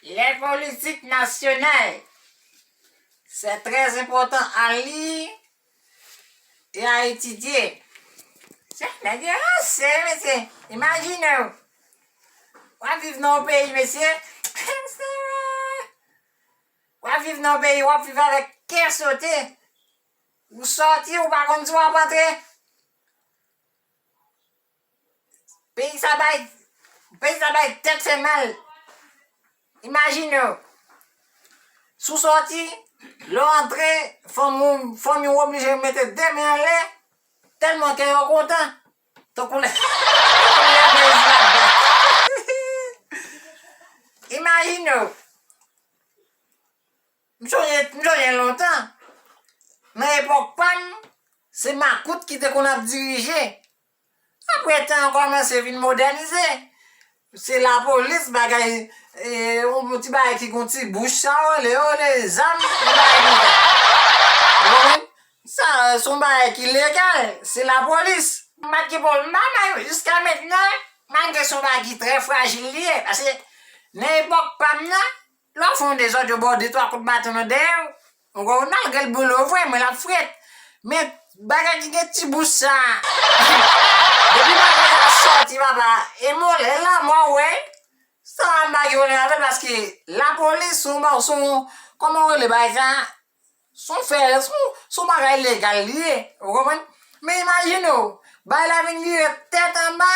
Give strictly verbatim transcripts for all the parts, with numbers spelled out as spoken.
Les politiques nationales, c'est très important à lire et à étudier. Se nèg yo ranse, mesye. Imajine w. W ap viv nan yon peyi, mesye. W ap viv nan yon peyi, w ap viv avèk kè sote. Ou sòti, ou pa konn si w ap antre. Peyi sa bay, peyi sa bay tèt fè mal. Imajine w. Si w sòti, lè w antre, fanmi w, fanmi w oblije mete de men anlè, tèlman kè yo kontan. Tankou lè, tankou lè prezi la. Imajine w. M sonje, m sonje lontan. Nan epòk pa m, se makout ki te konn ap dirije. Apre tan an kòmanse vin modènize. Se lapolis, bagay, e, yon ti bagay ki gon ti bouch sa, yo rele, yo rele zam, yon bagay konsa. Ou konprann? Sa, se yon bagay ki legal, se lapolis. M pa t gen pwoblèm, m pa nan yo. Jiska mentnan, malgre se yon bagay ki trè frajil li ye, paske nan epòk pa m nan, lè w fè yon dezòd, yo ba w de twa kout baton nan dèyè w. Ou konprann? Malgre l boule w vre, men l ap frèt. Men bagay ki gen ti bouch sa, depi bagay sa sòti, papa, e mwen lè lanmò, wè, sa m pa gen pwoblèm avè l, paske lapolis, se yon ba-, se yon, kòman w rele bagay sa? Se yon fè, se yon, se yon bagay legal li ye, ou konprann? Men imajine w, bagay la vin vire tèt anba,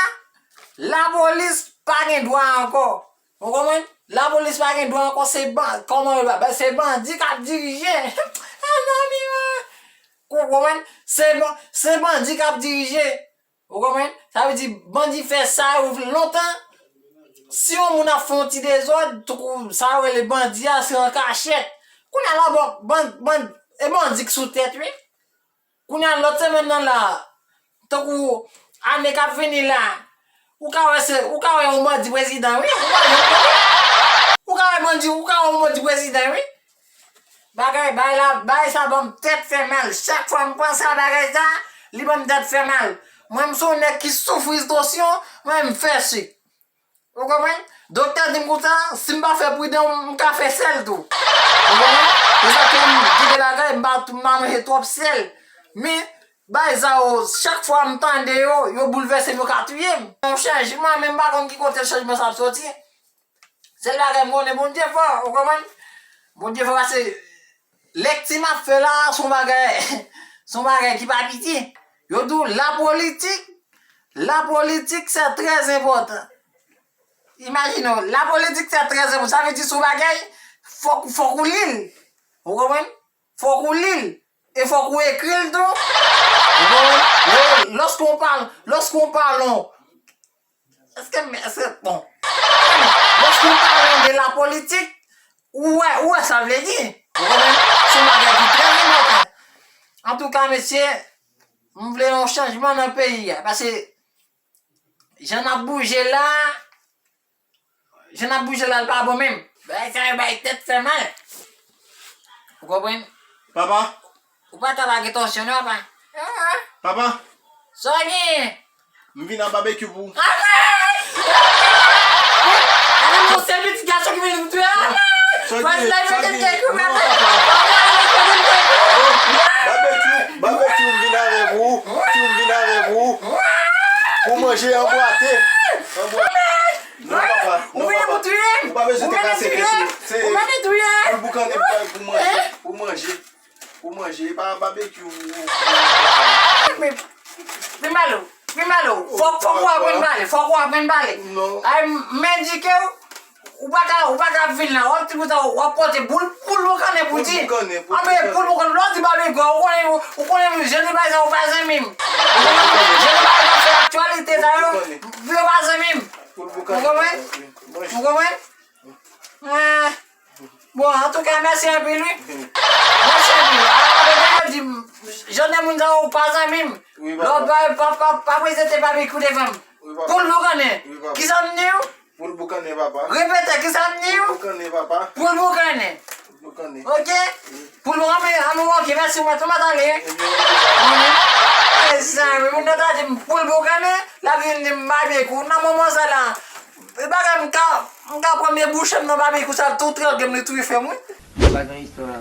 lapolis pa gen dwa ankò. Ou konprann? Lapolis pa gen dwa ankò, se ban-, kòman yo ba-, se bandi k ap dirije. Mezanmi, man. Ou konprann? Se ban-, se bandi k ap dirije. Ou konprann? Sa vle di, bandi fè sa yo lontan. Si yon moun ap fè yon ti dezòd, tankou sa yo rele bandi a, se an kachèt. Kounye a la, ban-, ban-, ban-, e bandi k sou tèt, wi. Kounye a, lòt semèn nan la, tankou ane k ap vini la, ou ka wè se, ou ka wè yon bandi prezidan, wi. Ou pa janm konnen. Ou ka wè bandi, ou ka wè yon bandi prezidan, wi. Bagay, bagay la, bagay sa ban m tèt fè mal. Chak fwa m panse a bagay sa, li ban m tèt fè mal. Mwen, m se yon nèg ki soufri tansyon, mwen, m fè sik. Ou konprann? Doktè di m konsa, si m pa fè pridan, m ka fè sèl tou. Ou konprann? Se sa k fè m kite lakay, m pa, m pa manje twòp sèl. Men, bagay sa yo, chak fwa m tande yo, yo boulvèse m, yo ka touye m. Yon chanjman, men m pa konn ki kote chanjman sa ap soti. Sèl bagay m konnen, Bondye fò, ou konprann? Bondye fò paske lèkti m ap fè la, se yon bagay, se yon bagay ki pa piti. Yo di w, la politik, la politik, c'est très important. Imajine w, la politik, c'est très important. Sa vle di se yon bagay, fòk, fòk ou li l. Ou konprann? Fòk ou li l. E fòk ou ekri l tou. Ou konprann? Lè, lòske w pale, lòske w pale, èske, èske, bon. Lòske w pale de la politik, ou wè, ou wè sa vle di. Ou konprann? Se yon bagay ki trè enpòtan. Antouka, mesye, m vle yon chanjman nan peyi a. Paske jan n ap bouje la, jan n ap bouje la, l pa bon menm. Bagay sa yo bay tèt fè mal. Ou konprann? Papa. Ou pa ta pa gen tansyon non, papa. Papa. Sa w gen? M vin a babekyou pou ou. Anmwey! Anmwey, yon sèl pitit gason ki vin pou touye a. Sa w gen? Sa w gen? Non, papa. Babekyou, babekyou, m vin avèk ou. Kyou, m vin avèk ou. Pou manje anbwate. Anbwate. Non, papa. Non, papa. Ou pa bezwen te kase kè sou. Se pou l boukannen pou manje. Pou manje. Pou manje. E pa babekyou. Men, men Malo, men Malo. Fòk, fòk ou aprann pale. Fòk ou aprann pale. Non. Ay, m edike w. Ou pa ka, ou pa ka vin la, w ap di pou ta, w ap pote poul, poul boukannen pou di. Poul boukannen, poul boukannen. Anben, poul boukannen, lè w di babekyou, ou konnen, ou konnen, jan de bagay sa yo pa zanmi m. Ou konnen, jan de bagay sa fè aktyalite sa yo, yo pa zanmi m. Poul boukannen. Ou konprann? Ou konprann? Ah. Bon, antouka, mèsi anpil, wi. Mèsi anpil. Apre, yo di m, jan de moun sa yo pa zanmi m. Lè w pa, pa, pa, pa prezante babekyou devan m. Poul boukannen. Kisa m di w? Poul boukannen, papa. Repete, kisa m di w? Poul boukannen, papa. Poul boukannen. Poul boukannen. Ok? Poul boukannen, an nou ok, mèsi, mwen tou mwen tande. Mezanmi, moun nan ta di m poul boukannen, l ap vin di m babekyou. Nan moman sa la, e bagay m ka, M ka pran men bouch m nan papi kou sa l tou trage m li touye fè m wi. Pa gen istwa.